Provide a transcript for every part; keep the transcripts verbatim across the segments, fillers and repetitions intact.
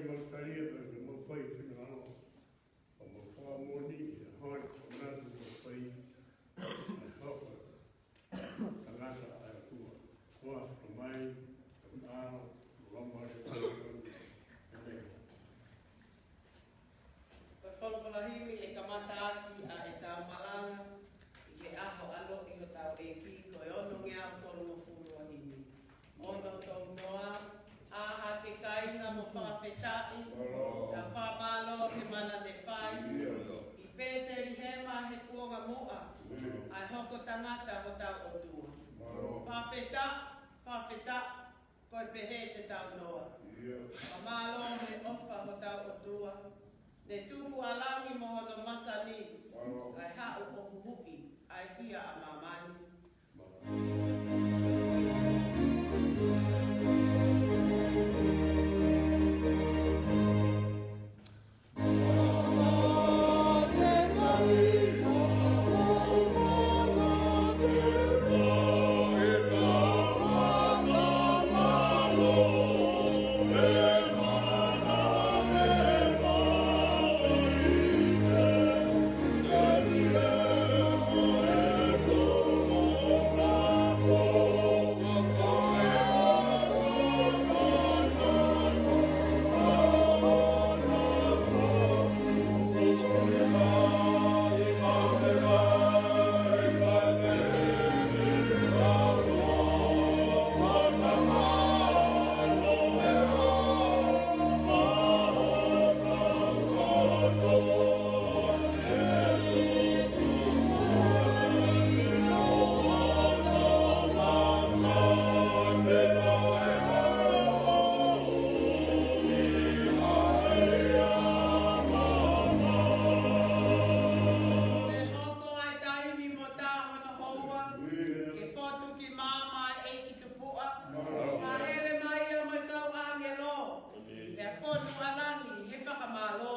Mau talia pea ke mau fai finangalo. Pea mau fakamoʻoni ʻi he ʻaho ni, ko e manatu mau fai, ʻa e hoko tangata ʻa e ʻOtua. Ko e Tamai, ko e ʻAlo, ko e Laumālie Māʻoniʻoni. ʻĒmeni. Ko e folofola himi ʻe kamata ʻaki ʻa ʻetau malanga ʻi he ʻaho ʻaloʻi hotau ʻEiki, ko e ono ngeau tolungofulu ʻo e himi. Ono tolu noa. ʻĀ hake kāinga mo fakafetaʻi, kae fakamālō he mana ne fai ʻi Pētelihema he kuonga muʻa, ʻa e hoko tangata hotau ʻOtua. Fakafetaʻi, fakafetaʻi, ko e pehē te tau noa. Fakamālō he ʻofa hotau ʻOtua. Ne tuku ʻa langi mo hono masani, kae haʻu ʻo huhuʻi ʻa e hia ʻa māmani. Pea hoko ʻa e taimi mo e tā hono houa, ke fotu ki māmani ʻa e ʻEiki Tupuʻa, pea ʻelemaia mo e kau ʻāngelo, pea fonu ʻa langi he fakamālō.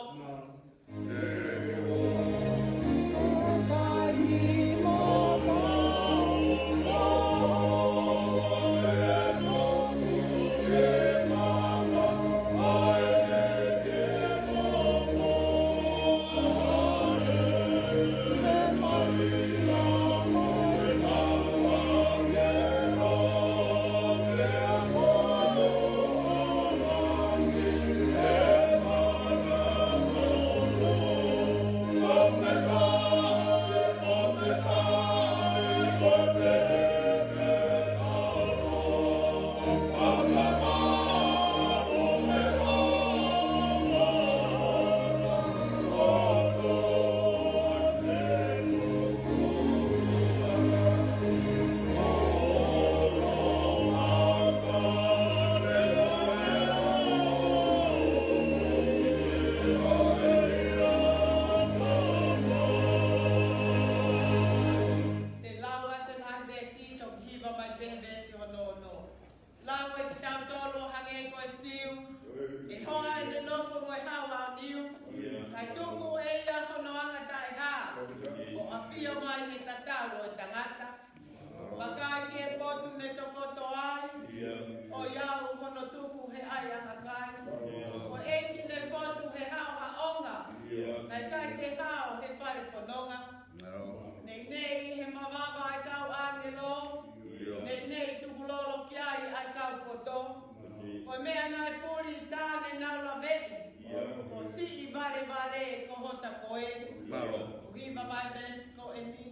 Te lau atu ʻa e veesi, toki hiva mai pē veesi hono ono. Lau ʻe kitautolu hangē ko e Siu, ʻe hoa ʻene nofo mo e hau aoniu, kae tuku ʻe ia hono anga taʻehā, ʻo ʻafio mai he tatau ʻo e tangata. Vakai ki he potu ne tokoto ai, ʻoiauē hono tuku he ʻaiʻanga kai. Ko e ʻEiki ne fotu he haʻohaʻonga, naʻe ʻikai ke hao he fale fononga. Neinei he mavava ʻa e kau ʻāngelo, neinei tukulolo ki ai ʻa e kau poto. Ko e meʻa naʻe puli tā ne nau laveʻi, ko siʻi valevale ko hota koe. Ko e hiva mai veesi ko eni.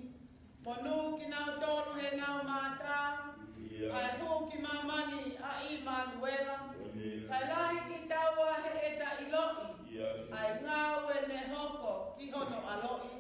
Monū kinautolu heʻenau mata, kae hū ki māmani ʻa ʻImanuela. Kae lahi kitaua heʻeta ʻiloʻi ʻa e ngāue ne hoko ki hono ʻaloʻi.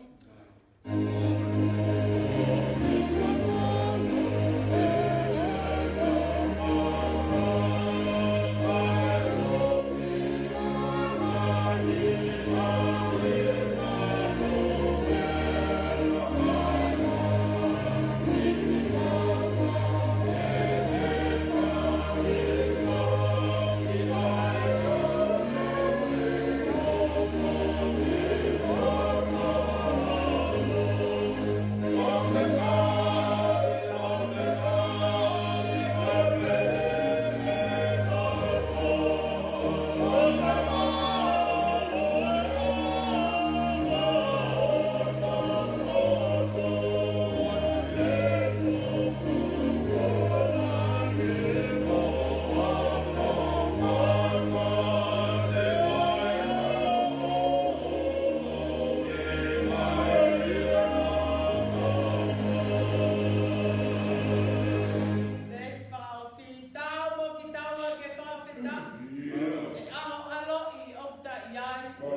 He ʻaho ʻaloʻi ʻoku ta ʻi ai. Ko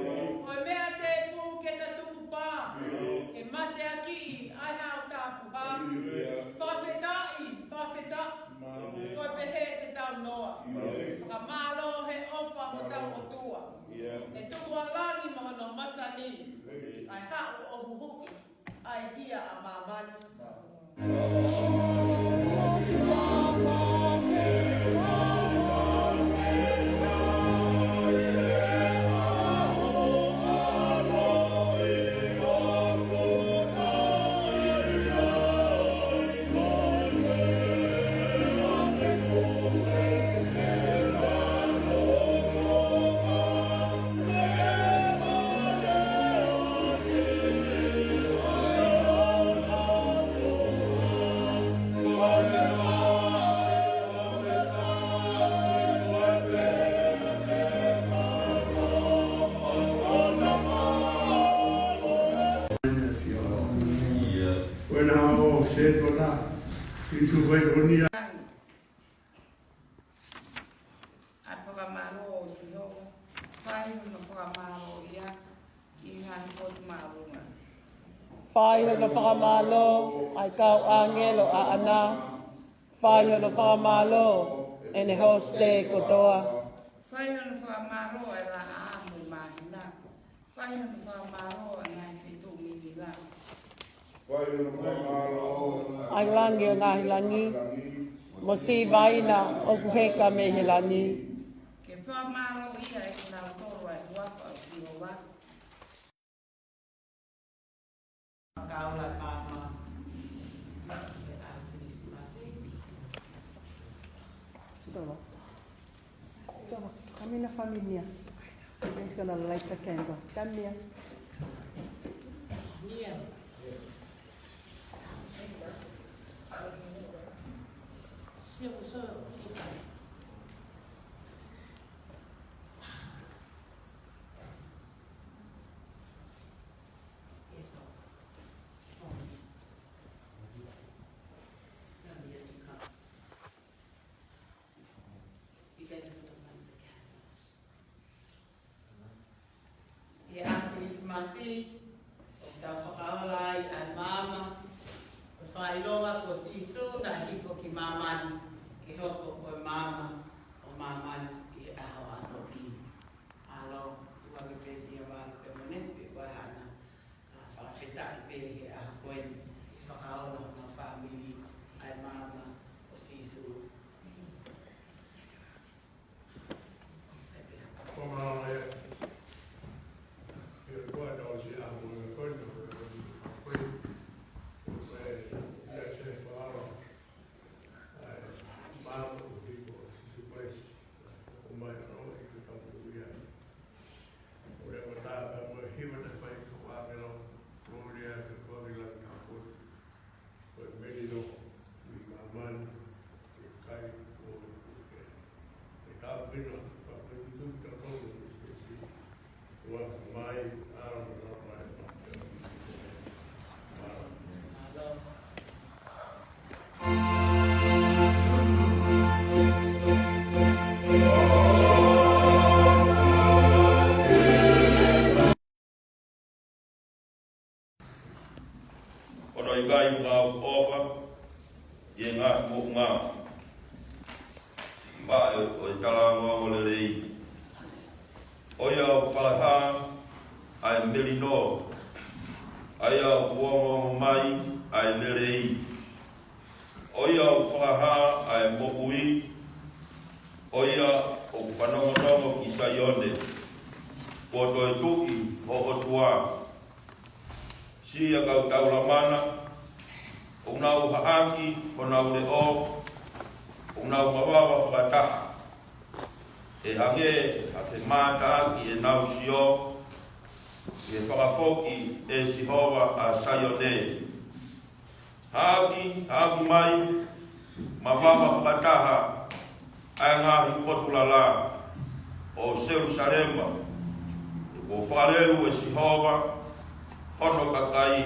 e meʻa tēpū ke ta tukupā. Ke mateakiʻi ai haʻo tapuhā. Fakafetaʻi, fakafetaʻi. Ko e pehē te tau noa. Fakamālō he ʻofa hotau ʻOtua. He tukualangi mo hono masani. ʻA e haʻu ʻo huhuʻi ʻa e hia ʻa māmani. ʻA e fakamālō ʻo Sihova, fai hono fakamālō ia ki he ngaahi potu māʻolunga. Fai hono fakamālō ʻa e kau ʻāngelo ʻaʻana, fai hono fakamālō ʻene hosite kotoa. Fai hono fakamālō ʻa e laʻā mo e māhina. Fai hono fakamālō ʻa e ngaahi feituʻu mīmila. Fai hono fakamālō ʻa e langi ʻo e ngaahi langi, mo sivaina ʻoku heka mei he langi. Ke fakamālō ia ʻe kinautolu ʻa e huafa ʻo Sihova. Fakaola ʻa e māmani ʻi he ʻaho Kilisimasi. Solo. So, come in, familia. We're just gonna light the candle. Come here. You guys have to light the candles. ʻI he ʻaho Kilisimasi, ʻoku tau fakaola ai ʻa e maama, ʻo fakaʻilonga ko Sīsū naʻe hifo ki māmani, ke hoko ko e maama ʻo māmani ʻi he ʻaho ʻaloʻi. ʻAlo, ua ke pētia valu ke mone, pe ua hana. ʻA, fakafetaʻi pē he ʻaho ko eni, ʻi he fakaola honau fāmili ʻa e maama ʻo Sīsū. Ko e maama ia, ʻi he kuata ʻo si ʻaho ko eni, ko e, ko e, ia se fakaola ʻa e maama ʻo Sīsū Kalaisi, ʻo mai ʻo e ke kapu ia. ʻO lea ʻo tā ka mo e hiva te fai ka wākelo, ko lea ke kua ki langi ka ko, ko e melino, ʻi māmani, ʻe kai, ko e, ʻe ka pino, ka pino tu ka ko, ʻe si, ua mai, ʻa, ʻa, ʻa, ʻa, ʻa, ʻa, ʻo nau ʻikai fakaʻofoʻofa ʻi he ngaahi moʻunga. Siʻi vaʻe ʻo e talaongoongo lelei. ʻO ia ʻoku fakahā ʻa e melino, ʻa ia ʻoku ongoongo mai ʻa e lelei. ʻO ia ʻoku fakahā ʻa e moʻui, ʻo ia ʻoku fanongonongo ki Saione, kuo toetuʻu ho ʻOtua. Siʻi kau tau Lamana, ʻoku nau haʻaki honau leʻo, ʻoku nau mavava fakataha. ʻE hangē ha femātaaki ʻenau sio, ʻi he fakafoki ʻe Sihova ʻa Saione. Haʻaki, haʻaki mai, mavava fakataha ʻa e ngaahi potu lala ʻo Selusalema, he kuo fakalelu ʻe Sihova hono kakai.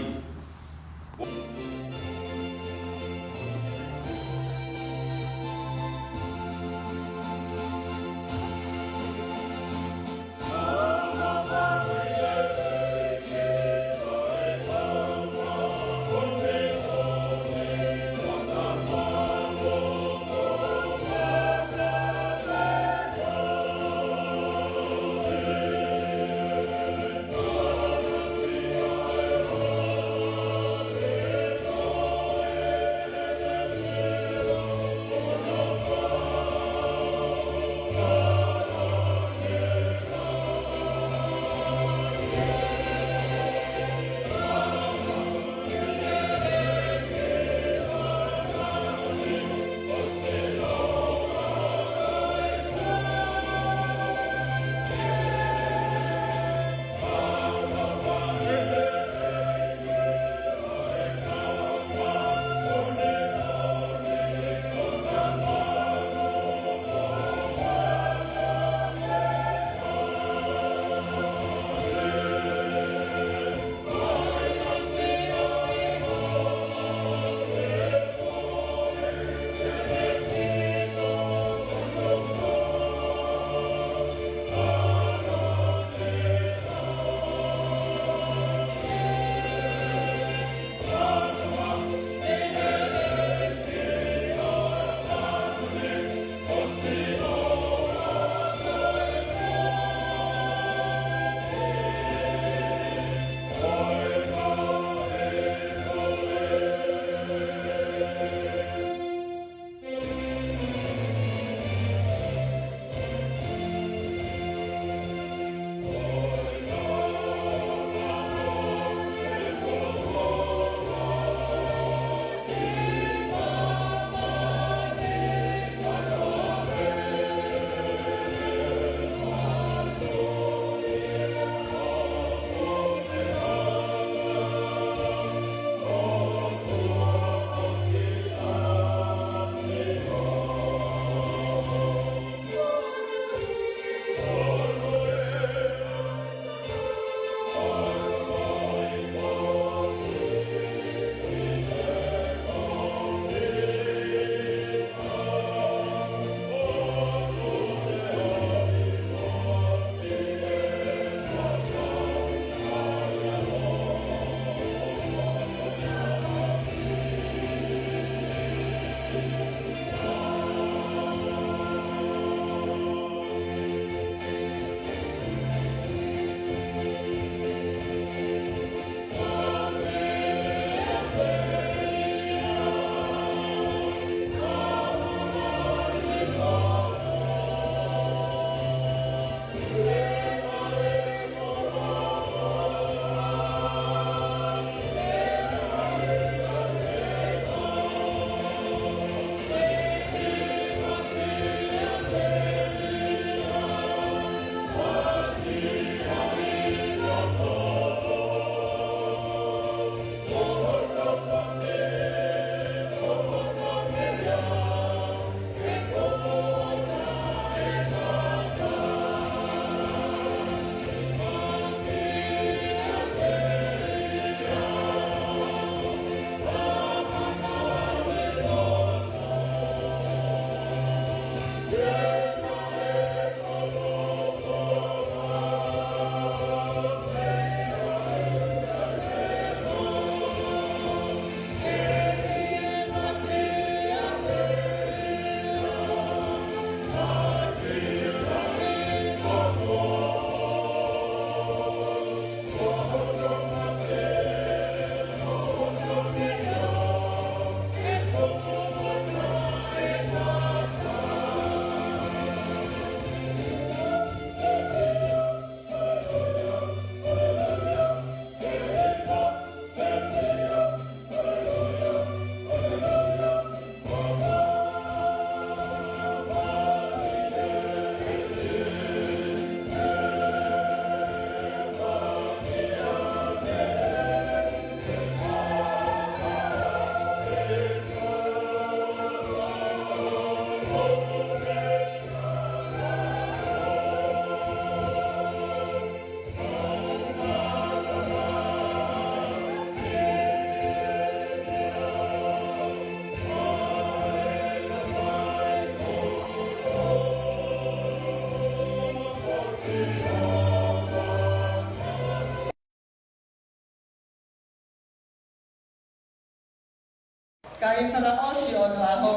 Ka ʻi he fakaʻosi ʻo onoʻaho,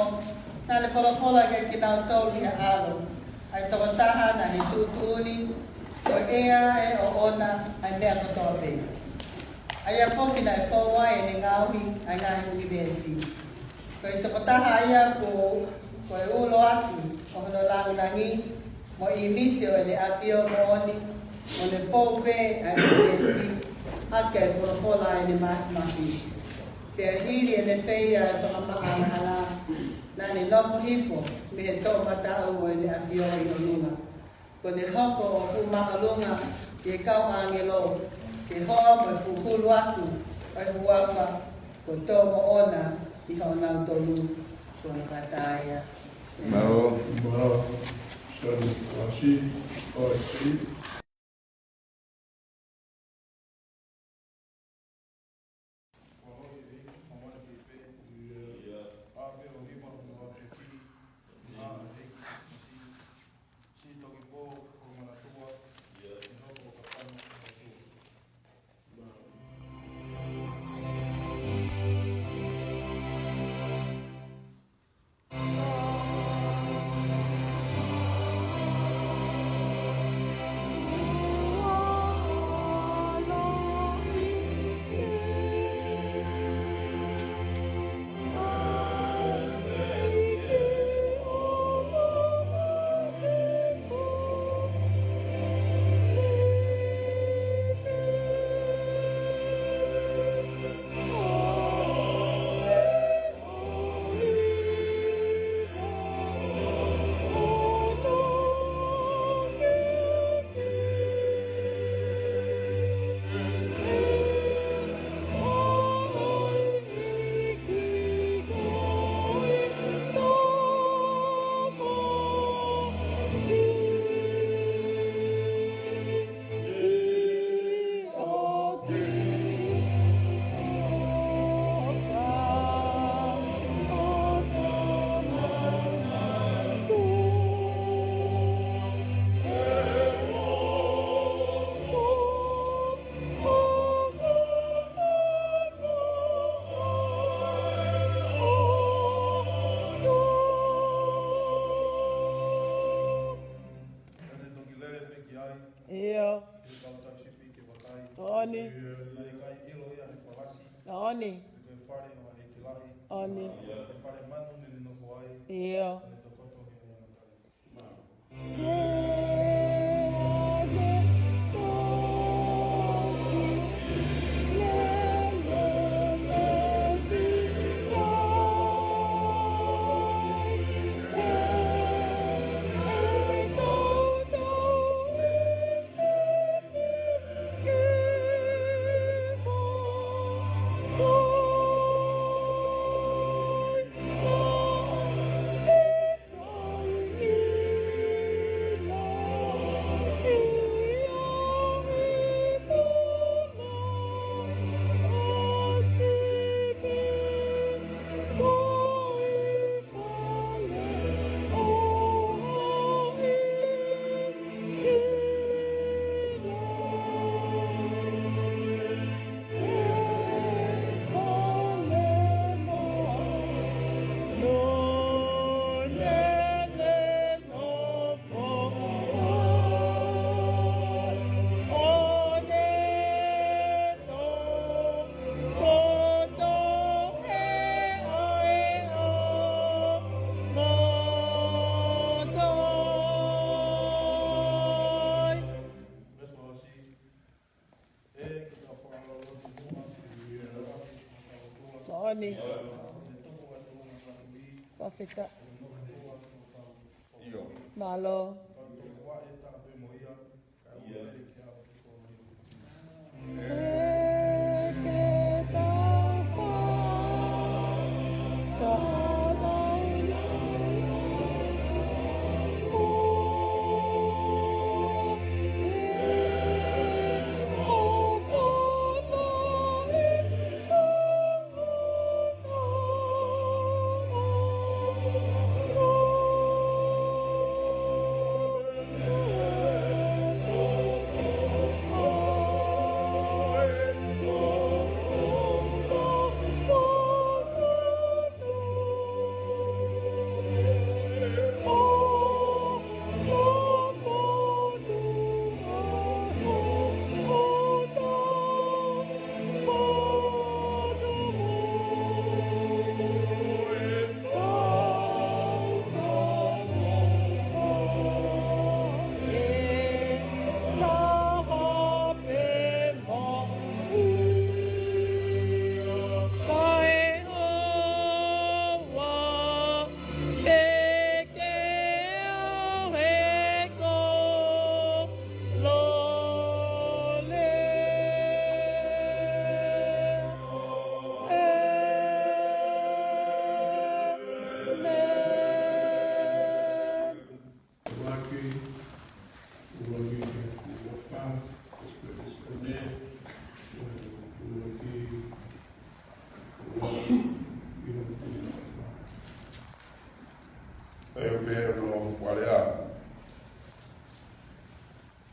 naʻa ne folofola kiate kinautolu ʻi he ʻAlo, ʻa e tokotaha naʻa ne tuʻutuʻuni ko e ʻea ʻe ʻoʻona ʻa e meʻa kotoa pē. ʻA ia foki naʻe fou ai ʻene ngaohi ʻa e ngaahi ʻunivēsi. Ko e tokotaha ia ko, ko e ulo atu ʻo hono langilangi, mo e ʻīmisi ʻo ʻene ʻafio moʻoni, mo ne pou pē ʻa e ʻunivēsi ʻaki ʻa e folofola ʻa ʻene māfimafi. Pea hili ʻene fai ʻa e fakamaʻalaʻala, naʻa ne nofo hifo mei he toʻomataʻu ʻo ʻene ʻafio ʻi ʻolunga. Kuo ne hoko ʻo fuʻu māʻolunga ʻi he kau ʻāngelo, ke hoa mo e fuʻu hulu atu ʻo e huafa, kuo tō moʻona ʻi hoʻo nautolu. Ko hono kātaki ia. Mālō. Mālō. Sani Kuasi, O S C. ʻIo. ʻIo. Ke kau tau sipi ke vakai. Oni. Naʻe ʻikai ʻilo ia he palasi. Oni. Ko e fale ʻo e ʻEiki lahi. Oni. Ko e fale manu naʻa ne nofo ai. ʻIo. Naʻe tokoto he ʻoiangakai. Moʻoni. Fakafetaʻi. ʻIo. Mālō.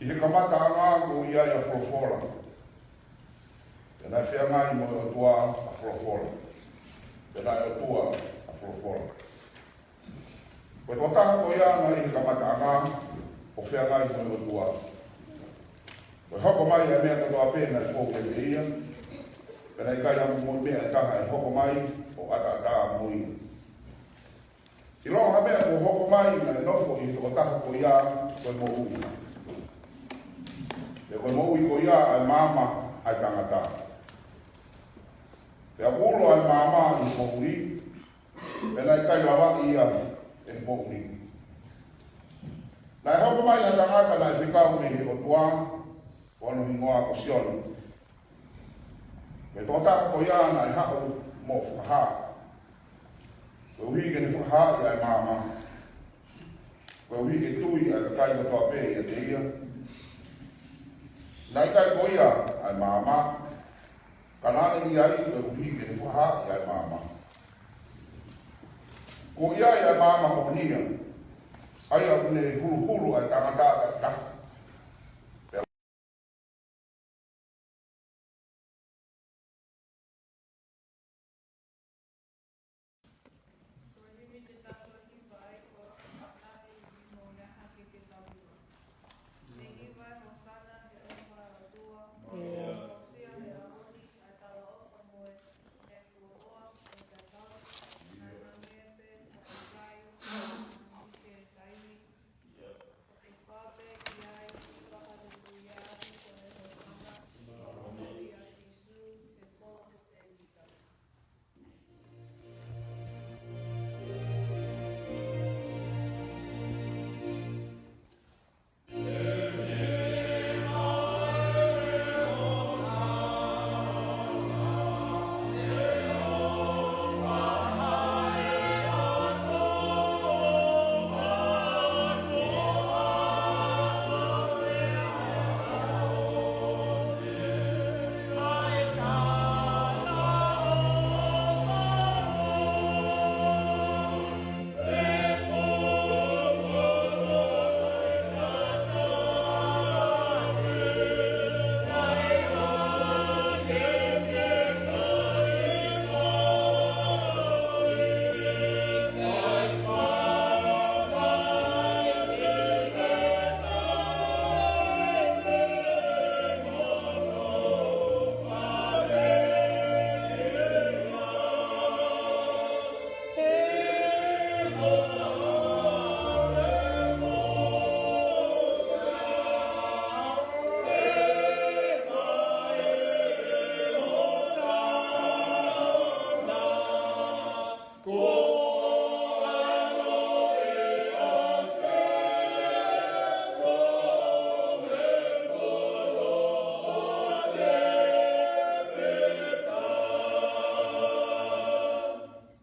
ʻI he kamataʻanga kuo ʻi ai ʻa Folofola. Pea naʻe feangai mo e ʻOtua ʻa Folofola. Pea naʻe ʻOtua ʻa Folofola. Ko e tokotaha ko ia naʻe ʻi he kamataʻanga, ʻo feangai mo e ʻOtua. Ko e hoko mai ʻa e meʻa kotoa pē naʻe fou ʻiate ia. Pea naʻe ʻikai ha moʻui meʻa ʻe taha ʻe hoko mai ʻo ʻataʻatā mo ia. ʻIlonga ha meʻa kuo hoko mai naʻe nofo ʻi he tokotaha ko ia ko e moʻui. Pea ko e moʻui ko ia ʻa e maama ʻa e tangata. Pea kuo ulo ʻa e maama ʻi he poʻuli, pea naʻe ʻikai lavaʻi ia ʻe he poʻuli. Naʻe hoko mai ha tangata naʻe fekau mei he ʻOtua, ko hono hingoa ko Sione. Ko e tokotaha ko ia naʻe haʻu mo fakahā, koeʻuhi ke ne fakahā ʻa e maama, koeʻuhi ke tui ʻa e kakai kotoa pē ʻiate ia. Naʻe ʻikai ko ia ʻa e maama, ka naʻe ʻi ai koeʻuhi ke ne fakahā ʻa e maama. Kuo ʻi ai ʻa e maama moʻoni ia, ʻa ia ʻoku ne huluhulu ʻa e tangata ʻataʻatā. Ko e himi te tau toki vakai ko e ʻaho ʻe taha ʻi he mō naha ke ke tau ua. Te hiva e Hosana he ʻofa ʻa e ʻOtua. ʻIo. Hōsana he ʻaho ni, ʻa e talaʻofa mo e fuoloa, ʻe tatau, naʻa nge pe, ʻa e kai, ʻa e ke taimi. ʻIo. ʻOku fai pē ki ai, ʻi he haleluia, ʻi he Hosana, ʻi he ʻofa ʻa Sīsū, he kolo ʻo Tēvita.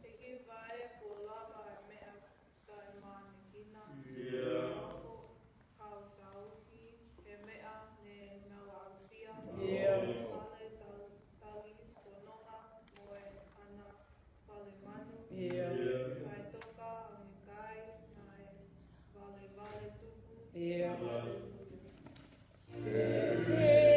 Hiki vai kuo lava e meʻa taʻemānekina. ʻIo. Kau tauhi he meʻa ne nau aʻusia. ʻIo. Fale tau tali ko Noha mo e ʻana fale manu. ʻIo. Kae toka ange kai naʻe valevale tupu. ʻIo. Haleluia.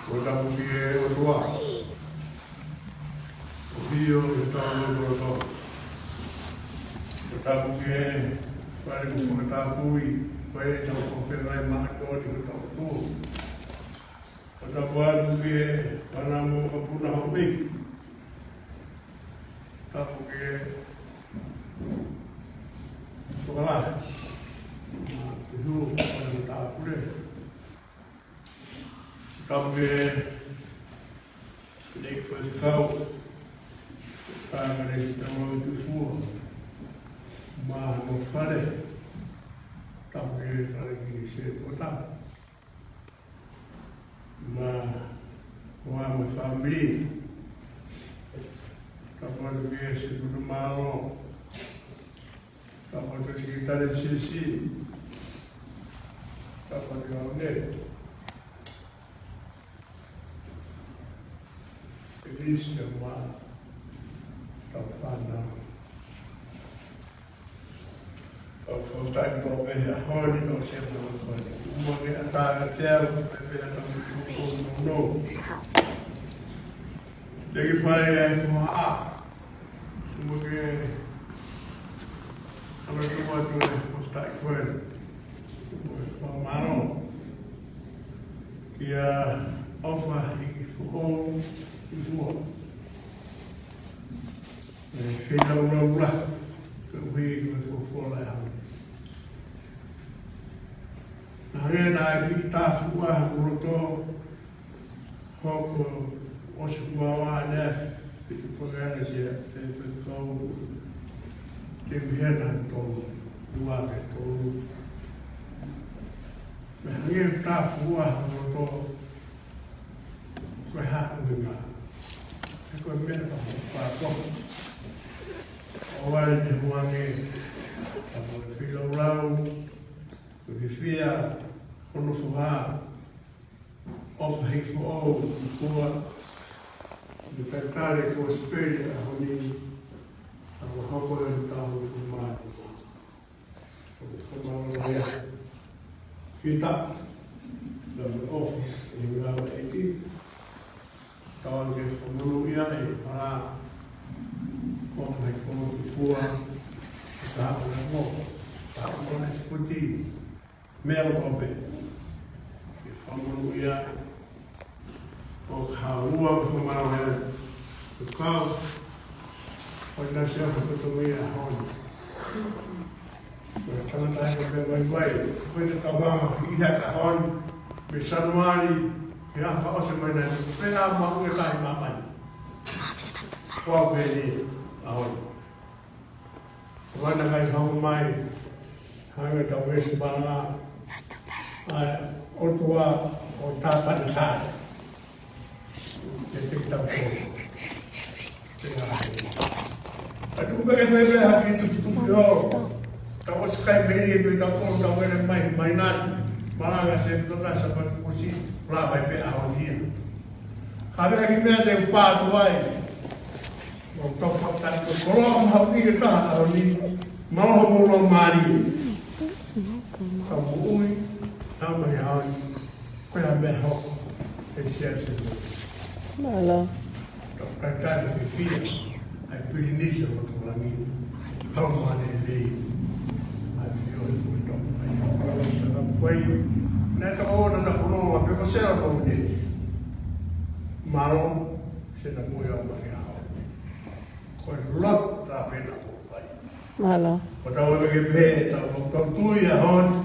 Ko tapu ki he ʻOtua. ʻOku ʻi he tau loto. Ko tapu ki he fale kuo fakatapui, ko e tau kofengai maʻa ko ni ko tau pō. Ko tapu atu ki he fānau mo e kapuna hopi. Tapu ki he tokolahi. Mā Pihu, ko e tāpule. Tapu ki he Lake Faifekau. Tapu ki he tau tufua. Mā mo fale. Tapu ki he talaki Sēpota mo hono fāmili. Tapu atu ki he Sēpota Mālō. Tapu atu ki he Sekelitali Siasi. Tapu atu ki he ʻAone. Felisia mo hotau fānau. Kau fakafetaʻi kotoa pē he ʻaho ni, kau sēpota kotoa pē. Mo e ʻatā ʻa e ʻEiki, pea pehē atu ki he ʻOtua. Te ke fai e fua a. Mo ke ala tu atu e fakafetaʻi ko ē. Mo e fakamālō. Kia ʻOfa Hikifoʻou Hifua. E, feilaulau lahi, koeʻuhi ko e folofola ʻa e ʻaho ni. Naʻe hangē naʻe kiʻi tāfuʻa hoku loto, hoko ʻosi ua ua ʻanefē, fitu pō ke ʻanefē, e, e, kau, ke mihena tolu, ua ke tolu. Naʻe hangē tāfuʻa hoku loto, ko e hā e ʻuhinga? He ko e meʻa ka hopa ko. ʻOua ʻe te huange, ka ko e feilaulau, ko e fiefia, hono foha, ʻOfa Hikifoʻou Hifua, mo e talitali ko e Sekelitali ʻaho ni, ʻa ko hoko e tau ko mātua. Ko e mālō ia. Kita, na me ʻofa, e ngāue ʻEiki. Tau ange fakamonū ia ʻe he ʻOfa Hikifoʻou Hifua. Ka ʻoua mo, ka ʻoua e kuti. Meʻa kotoa pē. Ke fakamonū ia. ʻO ka ua ko e mālō ia. Ko e kau. ʻOku ʻi ai e sia ko e tō ia ʻaho ni. Ko e tangata ia ko e vaivai. Ko e tau hanga ʻi he ʻaho ni. Mei Sānuali, ke ʻaho ʻosi mai nai. Pea maʻu e lahi māmani. Ko au pē eni, ʻaho ni. Ko ʻena kai hau mai, hanga tau esi mana, ʻa e ʻOtua ʻo Tāpanekale. Ke te tau ko. Te ngā. ʻA tuku pē ke me me haki tukutuku o. Tau ʻosi kai meri e pē tau ko, tau ʻene mai, mai nani. Malanga se toka Sāpate kuo ʻosi, la mai pē ʻaho ni ia. Ka me haki meʻa te u pātu ai. ʻOku tau fakataki ko e koloa mahuʻinga taha ʻaho ni, mālō hoʻomou laumālie. Tau moʻui, tau mai ʻaho ni, ko e meʻa hoko, e sia se mo. Mālō. Tau talitali ke fia, ʻa e Pilinisi ʻo Tulangi, hau mane lei, ʻa e fio e mo tau mai. Mālō, sa na kuai, na tau ona na kono, a pe ko sera mo ne. Mālō, se na mo ia mai ʻaho ni. Ko e lotu tā pē na ko fai. Mālō. Ko tau ʻomi ke pehē, tau, tau tui ʻaho ni.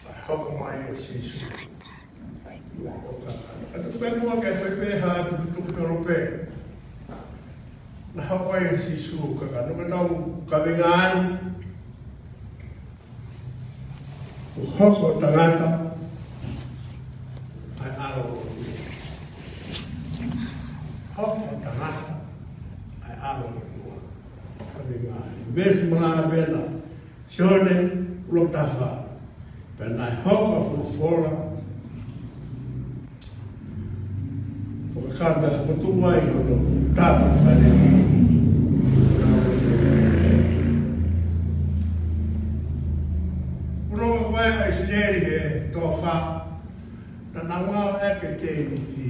ʻA e hoko mai ʻo Sīsū. ʻA tuku pē muʻa ke fai pē ha tukutuku holo pē. Na hoko ai ʻa Sīsū ka ka no ka tau ka venga ai. ʻO hoko ʻo tangata, ʻa e ʻAlo ʻo e ʻOtua. Hoko ʻo tangata, ʻa e ʻAlo ʻo e ʻOtua. Ka me ngā, veesi malanga pena, Sione, ulo taha fā. Pea naʻe hoko ʻa e folofola, ʻo ka ka mea fokotuʻu ai hono tāpanekale. Ulo ka ko e ʻa ʻIsileli he toafa, naʻa nau ngāueʻaki e tēniti.